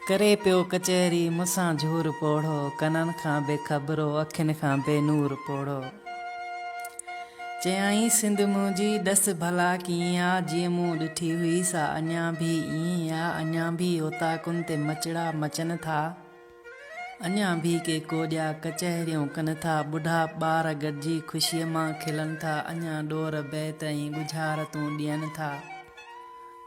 ڪري پيو ڪچهري مون سان جهور پوڙهو، ڪنن کان بي خبرو، اکين کان بي نور پوڙهو. چيائين سنڌ منهنجي ڏس ڀلا ڪيئن آ، جيئن مون ڏٺي هئي سا اڃا ڀي ائين آ، اڃا ڀي اوطاقن تي مچڙا مچن ٿا، اڃا ڀي ڪي ڪوڏيا ڪچهريون ڪن ٿا، ٻڍا ٻار گڏجي خوشيء مان کلن ٿا، اڃا ڏور بيت ۽ ڳجهارتون ڏين ٿا.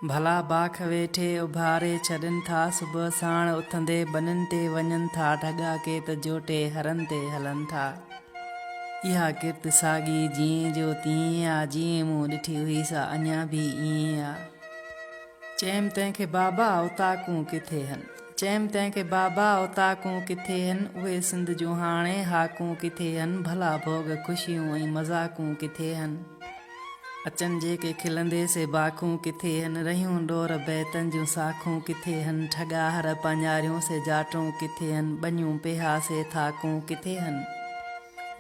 ڀلا باک ويٺي اڀاري ڇڏين ٿا، صبح ساڻ اٿندي ٻنين تي وڃن ٿا، ڍڳا ڪي ته جوٽي هرن تي هلن ٿا. اها ڪرت ساڳي جيئن جو تيئن آ، جيئن مون ڏٺي هئي سا اڃا به ائين آ. چيم تنهن کي بابا اوطاقون ڪٿي هن؟ چيم تنهن کي بابا اوطاقون ڪٿي هن؟ اهي سنڌ جون هاڻي هاڪون ڪٿي هن؟ ڀلا ڀوڳ خوشيون ۽ مذاقون ڪٿي هن؟ اچن جيڪي کلندي سي باکون ڪٿي هن؟ رهيون ڏور بيتن جون ساکون ڪٿي هن؟ ٺڳا هر پاڃاريون سي جاٽون ڪٿي هن؟ ٻنيون پيها سي ٿاڪون ڪٿي هن؟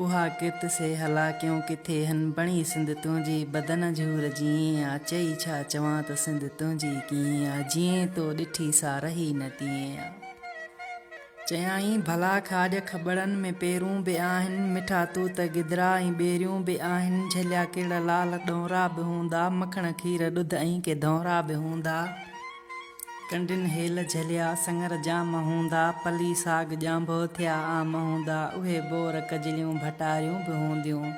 اها ڪرت سي هلاڪيون ڪٿي هن؟ بڻي سنڌ تنهنجي بدن جهور جيئن آ، چئي ڇا چوان ته سنڌ تنهنجي ڪيئن آ، جيئن تو ڏٺي سا رهي نه تيئن آ. چيائين، ڀلا کاڄ کٻڙن ۾ پيرون به آهن، مٺا توت گدرا ۽ ٻيريون به آهن، جهليا ڪرڙ لال ڏونرا به هوندا، مکڻ کير ڏڌ ۽ ڪي ڌونرا به هوندا، ڪنڊين هيل جهليا سڱر جام هوندا، پلي ساڳ ڄانڀو ٿيا عام هوندا، اهي بور ڪجليون ڀٽاريون به هونديون.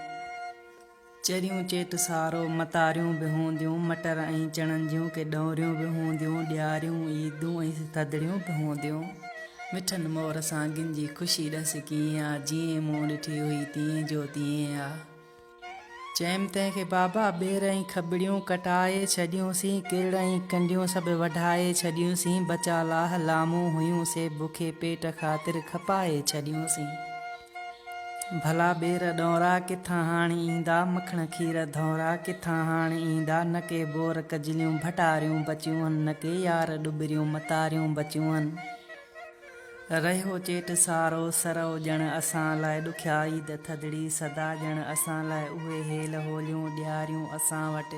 چريون چيٽ سارو متاريون به هونديون، مٽر ۽ چڻن جون ڪي ڏونريون به هونديون، ڏياريون، عيدون ۽ ٿڌڙيون به هونديون. مٺن مور سانگين جي خوشي ڏس ڪيئن آ، جيئن مون ڏٺي هئي تيئن جو تيئن آ. چيم تنهن کي بابا ٻير ۽ کٻڙيون ڪٽائي ڇڏيون سين، ڪرڙ ۽ ڪنڊيون سڀ وڍائي ڇڏيون سين، بچا لاهه لامون هيون سي بکي پيٽ خاطر کپائي ڇڏيون سين. ڀلا ٻير ڏونرا ڪٿان هاڻ ايندا، مکڻ کير ڌونرا ڪٿان هاڻ ايندا، نه ڪي بور ڪجليون ڀٽاريون بچيون هن، نه ڪي يار ڏٻريون متاريون بچيون هن. رهيو چيٽ سارو سرئو ڄڻ اسان لاء ڏکيا عيد ٿڌڙي سدا ڄڻ اسان لاء اهي هيل هوليون ڏياريون اسان وٽ.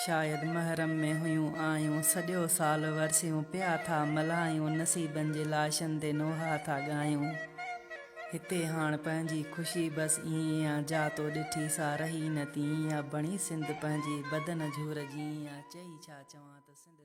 شايد محرم ۾ هيون آيون، سڄو سال ورسيون پيا ٿا ملهايون، نصيبن جي لاشن تي نوحا ٿا ڳايون. هتي هاڻ پنهنجي خوشي بس ائين آ، جا تو ڏٺي سا رهي نه تيئن آ، بڻي سنڌ پنهنجي بدن جهور جيئن آ، چئي ڇا چوان ته سنڌ.